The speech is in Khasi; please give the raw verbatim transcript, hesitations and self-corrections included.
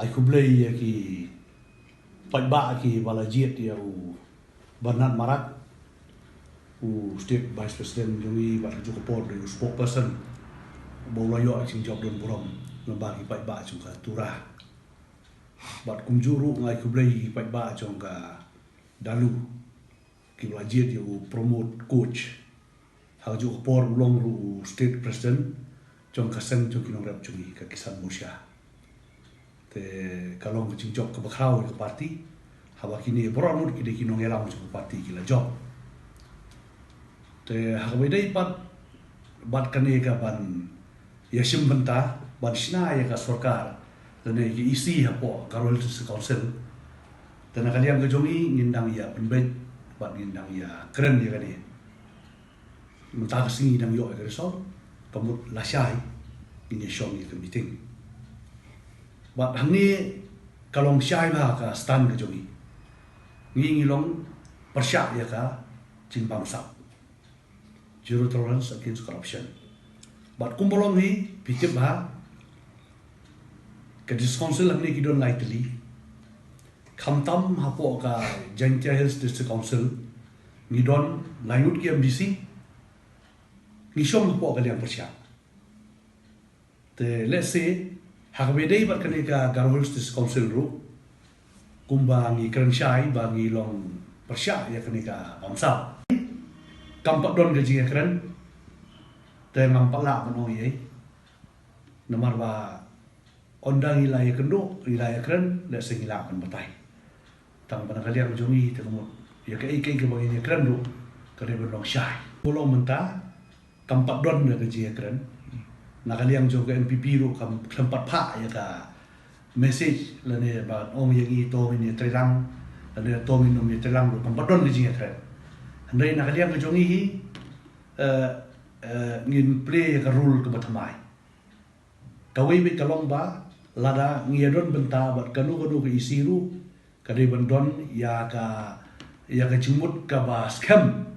Ai khublei ïa ki paidbah kiba la jied ïa u Bernard Marak, u State Vice President jong ngi, bad ha kajuh ka por u spokesperson, ba u la ïoh ka jingjop don burom lyngba ki paidbah jong ka Tura. Bad kumjuh ruh nga ai khublei ïa ki paidbah jong ka Dalu kiba la jied ïa u Pramod Koch. Ha kajuh ka por u long ruh u State President jong ka seng jong ki nongrep jong ngi, ka Kisan Morcha. Te ka long ka jingjop kaba khraw ïa ka party, haba kine baroh ngut ki dei ki nongïalam jong ka party ki la jop. Te ha kaba ïadei pat bad kane ka ban ïashim bynta ban shna ïa ka sorkar lane ïa ka E C hapoh Garo Hills District Council, te na ka liang ka jong ngi ngin dang ïa pynbeit bad ngin dang ïa kren ïa kane. Mynta ka sngi dang ïoh ïa ka result, ka mut lashai ngin ïa shong ïa ka meeting. Bad hangne ka long shai bha ka stand ka jong ngi. Ngi ngi long pyrshah ïa ka jingbamsap, zero tolerance against corruption. Bad kumba long hi, phi tip bha, ka District Council hangne ki don lai tylli. Khamtam hapoh ka Jaintia Hills District Council ngi don lai ngut ki M D C. Ngi shong hapoh ka liang pyrshah. Te let's say ha kaba ïadei bad kane ka Garo Hills District Council ruh, kumba ngi kren shai ba ngi long pyrshah ïa kane ka bamsap, kam pat don ka jingïakren. Te ngam pat lah ban ong ei ei, namar ba ynda ngi la ïakynduh, ngi la ïakren, let's say ngi lah ban batai. Tang ba na ka liang jong ngi te ka mut ïa kaei kaei kaba ngin ïakren ruh ka dei ban long shai. Kumba long mynta kam pat don ïa ka jingïakren. Na ka liang jong ka N P P ruh kam khlem pat phah ïa ka message lane ban ong ïa ngi to ngin ïatreilang lane to ngin ym ïatreilang ruh, kam pat don ka jingïakren. Hynrei na ka liang ka jong ngi hi, eh, eh, ngin play ïa ka role kaba thymmai. Kawei beit ka long ba lada ngi ïadon bynta bad kano kano ka E C ruh, ka dei ban don ïa ka, ïa ka jingmut kaba skhem.